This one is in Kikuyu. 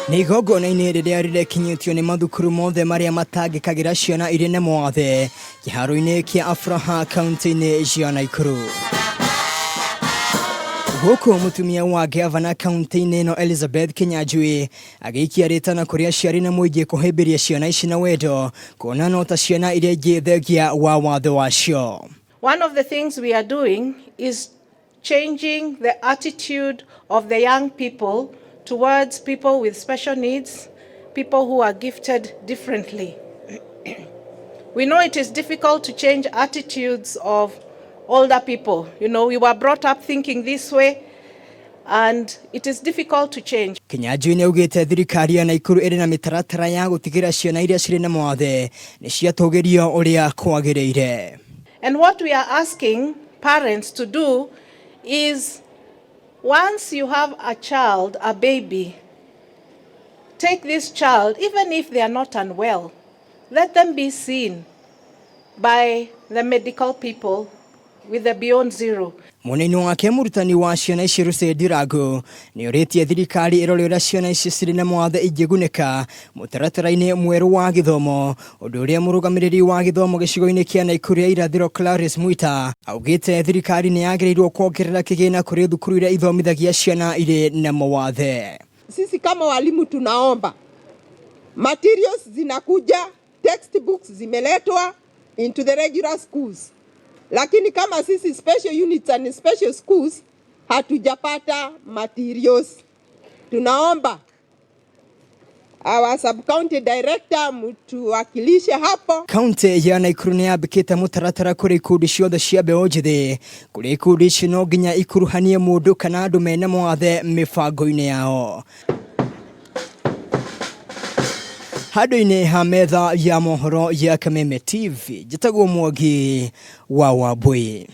Nĩ igongona-inĩ rĩrĩa rĩrekinyĩtio nĩ mathukuru mothe marĩa matangĩkagĩra ciana irĩ na mawathe kĩharo-inĩ kĩa Afraha kaunti-inĩ ya Naikuru. Gũkũ mũtumia wa ngavana kaunti-inĩ ĩno Elizabeth Kinyanjui agĩikia rĩtana kũrĩ aciari na mũingĩ kũhĩmbĩria ciana ici na wendo kuona no ta ciana iria ingĩ thengia wa wathe wacio. One of the things we are doing is changing the attitude of the young people towards people with special needs, people who are gifted differently. We know it is difficult to change attitudes of older people. You know, we were brought up thinking this way, and it is difficult to change. Kinyanjui nĩ augĩte thirikari ya Naikuru ĩrĩ na mĩtaratara ya gũtigĩra ciana iria cirĩ na mawathe nĩ ciatũgĩrio ũrĩa kwagĩrĩire. And what we are asking parents to do is, once you have a child, a baby, take this child, even if they are not unwell, let them be seen by the medical people with the Beyond Zero. Mwena-inĩ wake mũrutani wa ciana ici Lucy Ndirangu nĩ orĩtie thirikari ĩrore ũrĩa ciana ici cirĩ na mawathe ingĩgunĩka mũtaratara-inĩ mwerũ wa gĩthomo, ũndũ ũrĩa mũrũgamĩrĩri wa gĩthomo gĩcigo-inĩ kĩa Naikuru ya irathĩro Clarice Mwita augĩte thirikari nĩ yagĩrĩirwo kuongerera kĩgĩna kũrĩ thukuru iria ithomithagia ciana irĩ na mawathe. Sisi kama walimu tunaomba materials zinakuja, textbooks zimeletwa into the regular schools, lakini kama sisi special units and special schools hatujapata materials. Tunaomba our sub-county director mtuwakilishe hapo. Kaunti ya Naikuru nĩ yambĩkĩte mũtaratara kũrĩ ikundi ciothe cia mbeũ njĩthĩ, kũrĩa ikundi ici no nginya ikuruhanie mũndũ kana andũ mena mawathe mĩbango-inĩ yao. Handũ-inĩ ha metha ya mohoro ya Kameme TV, njĩtagwo Mwangi wa Wambui.